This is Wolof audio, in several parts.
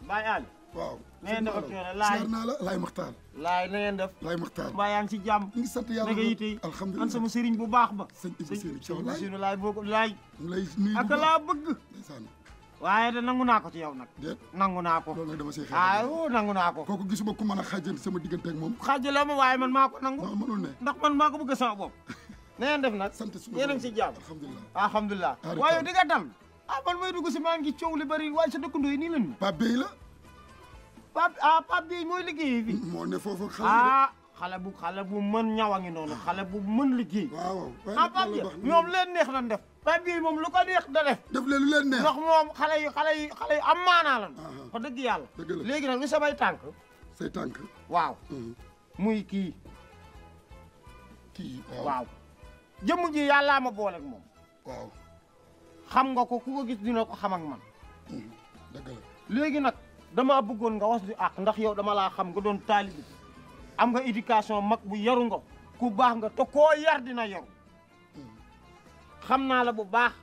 Baye Ali. waaw. na ngeen def ak coono laay naa la laay maxtaar. laay na ngeen def. laay maxtaar. mbaa yaa ngi ci jàmm. ñu ngi sant yàlla naka yite alhamdulilah an sama sëriñ bu baax ba. sëñ Ibou Sini Thiaw laay sëñ laay boo ko laay. mu lay nuyu ak laa bëgg. ndeysaan. waaye de nangu naa ko ci yow nag. déet nangu naa ko. loolu nag dama see xeex. nangu naa ko. kooku gisuma ku mën a xaajante sama diggante ak moom. xaajale ma waaye man maa ko nangu. non mënul ne. ndax man maa ko bëgg sama bopp. na ngeen def nag. sant suñu yéen a ngi si jàmm. alhamdulilah. alhamdulilah. waaye yow di nga dal. man may dugg si maa ngi coow li bëri waaye sa dëkkandoo yi nii lañu. Pape Bey la. Pape Bey mooy liggéey fi. moo ne foofu xale xale bu mën ñaw a ngi noonu xale bu mën liggéey. waaw Pape Bey ñoom leen neex lan def. Pape Bey moom lu ko neex da def. def leen lu leen neex. ndax moom xale yi am maanaa lan. wax dëgg yàlla. dëgg la léegi nag lu samay tànk. say tànk. waaw. muy kii. waaw. jëmm ji yàllaa ma booleeg moom. waaw. xam nga ko ku ko gis dina ko xam ak man. dëgg la léegi nag damaa bëggoon nga was di àq ndax yow dama laa xam nga doon taalibi am nga éducation mag bu yaru nga ku baax nga te koo yar dina yaru xam naa la bu baax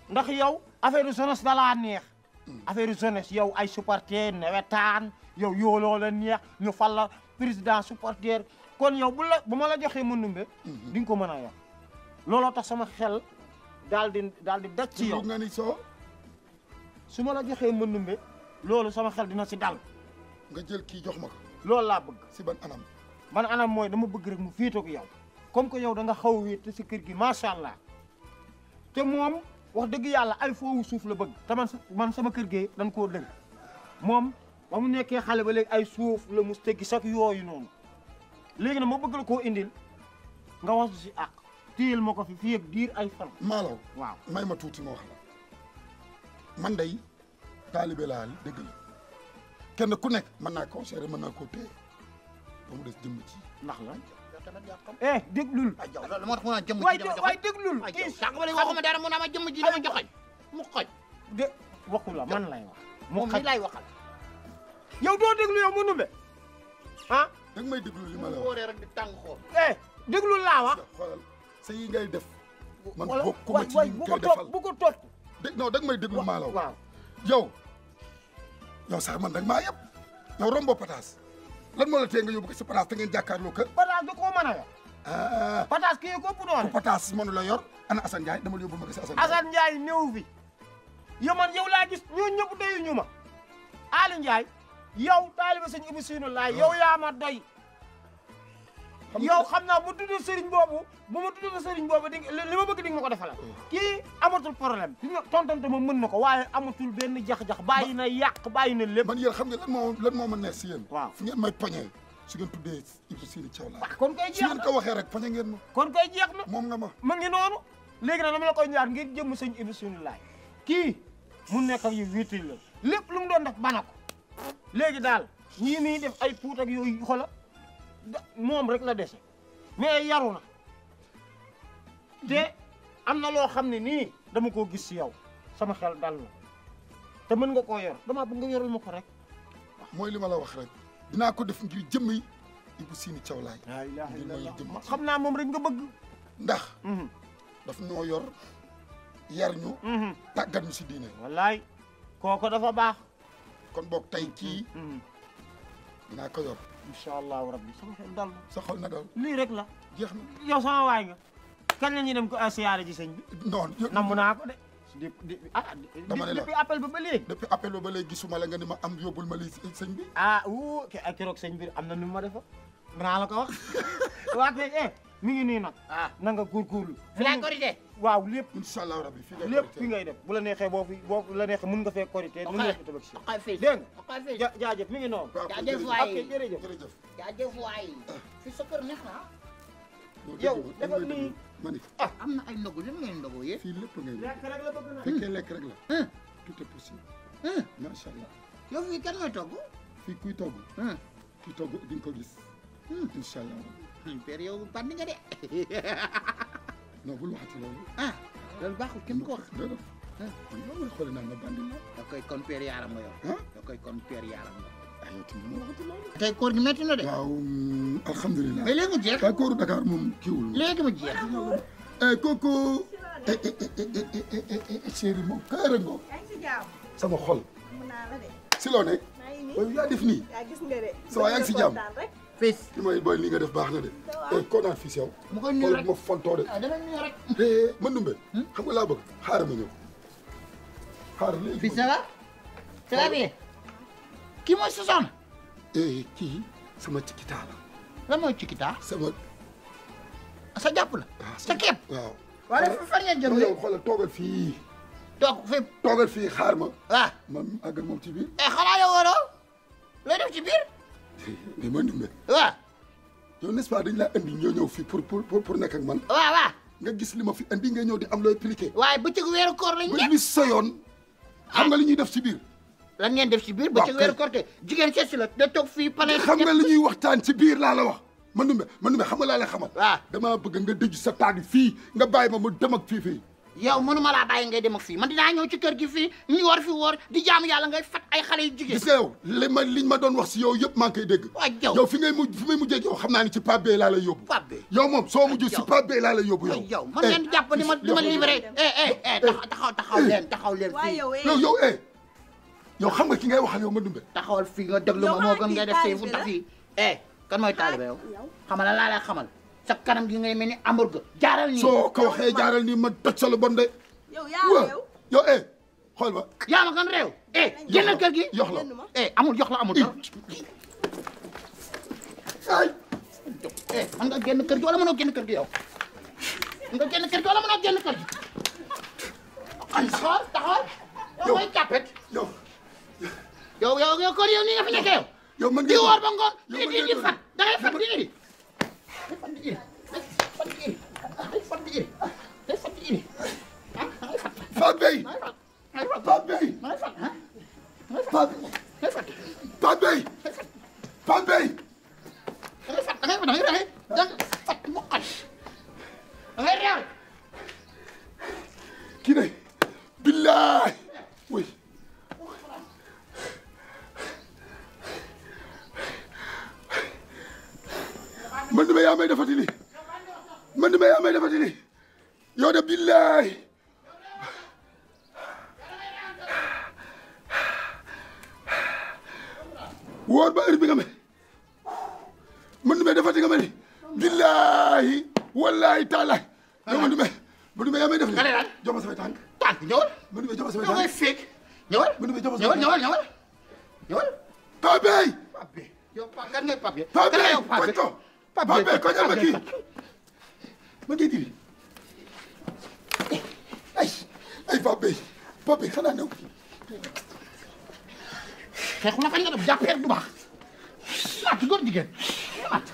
ndax yow affaire jeunesse da laa neex. affaire jeunesse yow ay supporter nawetaan yow yooloo la neex ñu fal la président supporter kon yow bu ma la joxee ma numbe di nga ko mën a yor looloo tax sama xel daal di daj ci yow nga ni soo su ma la joxee ma numbe loolu sama xel dina si dal. nga jël kii jox ma ko. loolu laa bëgg. si ban anam. ban anam mooy dama bëgg rek mu féetoo ak yow comme que yow da nga xaw a wéet te si kër gi macha allah te moom wax dëgg yàlla ay foowu suuf la bëgg. te man sama kër gi dañ koo dënk moom ba mu nekkee xale ba léegi ay suuf la mu teggi sax yooyu noonu léegi nag ma bëgg la koo indil nga wasu si àq téyel ma ko fi fii ak diir ay fan. maalaw waaw may ma tuuti ma wax la man day taalibe laa dëgg la kenn ku nekk mën naa conseiller mën naa koo téye ba mu des jëmm ci ndax la déglul loolu moo tax mu naan jëmm ji dama waay déglul kii sànq ba léegi waxuma dara mu naa ma jëmm ji dama joxoñ mu xoj de waxu la man lay wax moom mi lay waxal yow doo déglu yow mu numbe ah da nga may déglu li ma la wax wóoree rek di tàng xool déglul laa wax xoolal sa yi ngay def man wala bokkuma ci waay li bu nga ko koy defal bu ko topp non da nga may déglu maalaw waaw yow sax man da nga maa yëpp yow rombo pataas lan moo la tee nga yóbbu ko si pataas te ngeen jàkkaarloo kër pataas da koo mën a yor pataas kii ko ëpp doole pataas mënu la yor ana Assane Ndiaye dama la yóbbu ma ko si Assane Ndiaye néew fi yow man yow laa gis ñoo ñëpp doyuñu ma Ali Ndiaye yow taaliba sëñ Ibou Sinu laay yow yaa ma doy yow xam naa bu tudd sëriñ boobu bu ma tudd sëriñ boobu di li ma bëgg di nga ma ko defal kii amatul problème tontante moom mën na ko waaye amatul benn jax-jax bàyyi na yàq bàyyi na lépp man yéen xam nga lan moo ma neex si yéen waaw fu ngeen may poñee su ngeen tuddee Ibou Sini Thiaw laa kon koy su jeex ngeen na ko waxee rek poñe ngeen ma kon koy jeex na moom nga ma ngi noonu léegi nag dama la koy ñaar ngir jëmm sëñ Ibou Sinu laay kii mu nekk ak yu wéetal la lépp lu mu doon def bana ko léegi daal ñii nii def ay puut ak yooyu xola moom rek la dese mais yaru na te am na loo xam ne nii dama koo gis si yow sama xel dal na te mën nga koo yor dama bëgg nga yoral ma ko rek mooy li ma la wax rek dinaa ko def ngir jëmmi Ibou Sini Thiaw laay laa ilaaha illallaah jëmm xam naa moom rek nga bëgg ndax daf ñoo yor yar ñu tàggat ñu si diine wallaay kooko dafa baax kon boog tey kii dinaa ko yor incha allahu rabbi sama xel dal na sa xol na dal lii rek la jeex na yow sama waay nga kan la ñuy dem ko siyaare ji sëñ bi non namm naa ko de dama ne la depuis appel ba léegi depuis appel ba léegi gisuma la nga ni ma am yóbbul ma lii sëñ bi keroog sëñ bi am na nu ma defa danaa la ko wax waa kay mi ngi nii nag na nga góorgóorlu fi laa korité waaw lépp incha allah rabbi lépp fi ngay def bu la neexee boo la neexee mun nga fee korité mun nga fee tabaski dégg nga jaajëf mi ngi noonu jaajëf waay jërëjëf jaajëf waay fi sa kër neex na yow defal nii ma ni am na ay ndogu lan ngeen ndogu yéen fii lépp ngay lekk rek la bëgg na fekkee lekk rek la tout est possible macha allah yow fii kan mooy togg fii kuy togg di nga ko gis incha allah père yow bandi nga de non bul waxati loolu loolu baaxul kenn ko wax doo def loolu mooy xooli naan ma bandi la da koy kon père yaaram nga yor da koy kon père yaaram nga yow tamit ma waxati loolu tey koor gi métti na de waaw alhamdulilah mais léegi mu jeex waaye kooru Dakar moom kiiwul léegi mu jeex kooku chéri moom kaara ngoo sama xol si loo nekk waaye yaa def nii. yaa gis nga de. Ça va yaa ngi si jàmm. fils. li may booy li nga def baax na de. koo naan fii si yow. mu koy nuyu rek ma fontoo de. dama nuyu rek. man Ndumbe. xam nga laa bëgg xaaral ma ñëw. xaaral léegi. fils ça va. ça va bien. kii mooy sa soxna. kii sama cikita la. lan mooy cikita. sama. sa jàpp la. sa képp. waaw. wala fan ngeen jëm yow xoolal toogal fii. toog fépp. toogal fii xaar ma. waaw. man àgg ak moom ci biir. xanaa yow waroo. looy def ci biir. mais man Ndumbe. waaw. yow n'est-ce pas dañ laa andi ñoo ñëw fii pour nekk ak man. waaw waaw. nga gis li ma fi andi nga ñëw di am looy pliqué. waaye bëccëgu weeru koor lañ ba nekk. li soyoon xam nga li ñuy def ci biir. lan ngeen def ci biir bëccëgu weeru koor te jigéen seet si la da toog fii pale. xam nga li ñuy waxtaan ci biir laa la wax. man Ndumbe xam nga laa la xamal. waaw damaa bëgg nga dëju sa taat fii nga bàyyi ma dem ak fii. yow mënuma laa bàyyi ngay dem ak fii man dinaa ñëw ci kër gi fii ñu war fi woor di jaamu yàlla ngay fat ay xale yu jigéen. gis nga yow liñ ma doon wax si yow yëpp maa ngi koy dégg. waaw yow fi may mujjee yow xam naa ni ci Pape Beye laa lay yóbbu. Pape Beye yow moom soo mujj si Pape Beye laa lay yóbbu yow. yow man ngeen jàpp di ma libéré. taxaw leen fii. yow xam nga ki ngay waxal yow ma Ndumbe. taxawal fii nga déglu ma moo gën ngay def say fu tax fii. kan mooy taalibe yow. xamal laa lay xamal sa kanam gi ngay mel ni hamburger jaaral nii. soo ko waxee jaaral nii ma toj sa lu bon de. yow yaa yow. yow xool ma. yaa ma kan réew. génnal kër gi. yox la amul yox la amul dara. ay. man nga génn kër gi wala mënoo génn kër gi yow. nga génn kër gi wala mënoo génn kër gi. taxawal. yow mooy càppet. yow kon yow nii nga fi nekkee yow. yow man di woor ba ngoon di fat da ngay fat di iri. Pape Beye. Pape Beye. Pape Beye. Pape Beye. kii ne billaay oui. man Ndumbe yaa may defati lii man Ndumbe yaa may defati lii yow de billaay. wóor ba heure bi nga may man Ndumbe defati nga ma ni billaahi wallaahi taalaay yow man Ndumbe yaa may def li jox ma samay tànk ñëwal man Ndumbe jox ma samay ñëwal tànk fekk ñëwal man Ndumbe jox ma samay tànk ñëwal Pape Beye yow kan ngay Pape Beye Pape Beye koñ ko Pape Beye koñal ma kii ma ngi diri ay Pape Beye xanaa new xeexu na fañ nga def jàppee du baax mat góor jigéen mat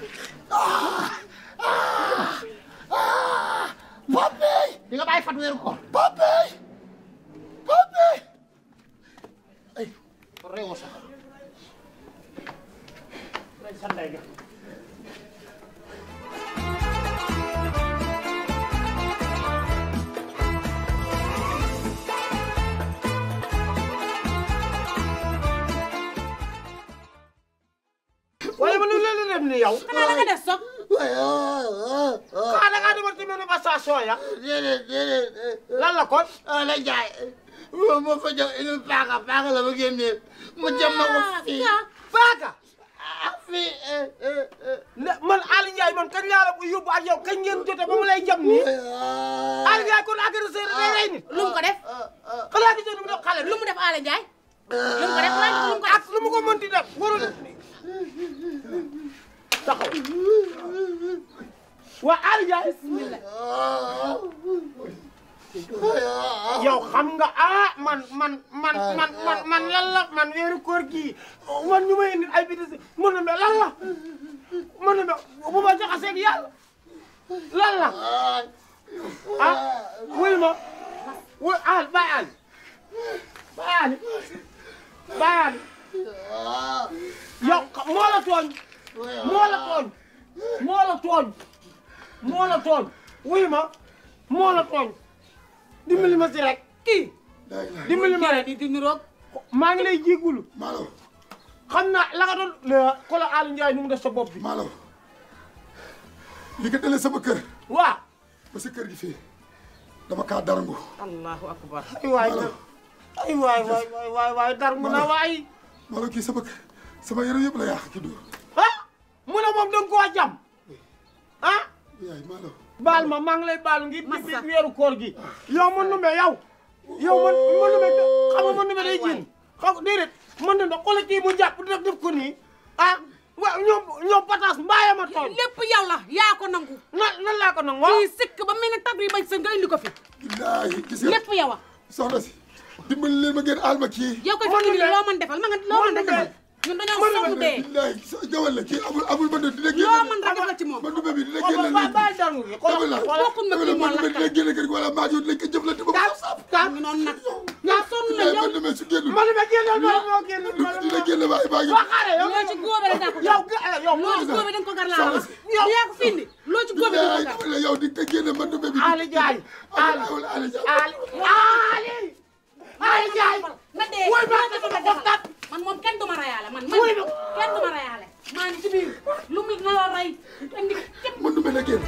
Pape Beye di nga bàyyi fat weeru koor Pape Beye ay réew sax lay sanday ga waaye man lu dem ni yow. xanaa da nga def soog. xanaa da ngaa demoon ci manifestation ya. lan la kon. la jaay ma fa jox inu paaka la ma génnee mu jëm ma ko fii paaka. fii man Aliou Ndiaye man kañ laa la yóbbu ak yow kañ ngeen jote ba mu lay jam nii. Aliou Ndiaye kon agresseur day rey nit. lu mu ko def. xanaa gisoo lu mu def xale bi. lu mu def Aliou Ndiaye. lu mu ko def lan lu mu ko def. ak lu mu ko mënti def warul taxaw. waa Aliou Ndiaye. bismillah. yow xam nga man lan la man weeru koor gii man ñu may indi ay bidis mën na me lan la mën na me bu ma jaxaseeg yàlla lan la wuy ma wuy al bàyyi al yow moo la tooñ wuy ma moo la tooñ dimbali ma si rek kii dimbali ma rek di niroog maa ngi lay jéggulu Malo xam naa la nga doon ko la Aliou Ndiaye nu mu def sa bopp bi Malo li nga dalee sama kër waaw ba sa kër gi fii dama kaa darangu allahu akbar ay waay ay waay darangu na waay Malo kii sama yaram yëpp la yàq ci dóor. ah mu ne moom da nga koo jam ah. yaay maa la. baal ma maa ngi lay baalu ngir Massa. ci weeru koor gi. yow man numbe yow. yow man numbe xam nga man numbe day jiin. xaw déedéet man numbe xoolal kii mu jàpp def ko nii ah waaw ñoom pataas mbaaye ma tooñ. lépp yow la yaa ko nangu. nan laa ko nangu waaw. kii sikk ba mel ne tag yi bañ sa nga indi ko fi. billaahi gis nga lépp yow a. soxna si dimbali leen ma ngeen aal ma kii. yow ko fi indi loo mën defal ma nga loo mën defal. ñun dañoo sonn dee. billaahi jawal la kii amul man dina génn. loo mën rek defal ci moom. man numbe bi dina génn ba baal dangu gi dama la bokkul ma kii moo man numbe dina génn kër gi wala maa ngi ko jëflante ba mu sap. kaa ngi noonu nag. yaa sonn la yow. man numbe su génnul man numbe génnal moo génnal dina génn waaye maa ngi. waxaale yow loo ci góobe rek daa ko yow gar. yow loo ci góobe dañ ko gar laa wax. yaa ko fi indi. loo ci góobe dañ ko gar. billaahi yow di nga génn man numbe bi. Ali Jaay Ali Jaay. Ali Jaay na dee woy ba defal ma defal man moom kenn du ma rayaale man kenn du ma rayaale maa ngi ci biir lu mu na la ray indi képp man numbe na génn.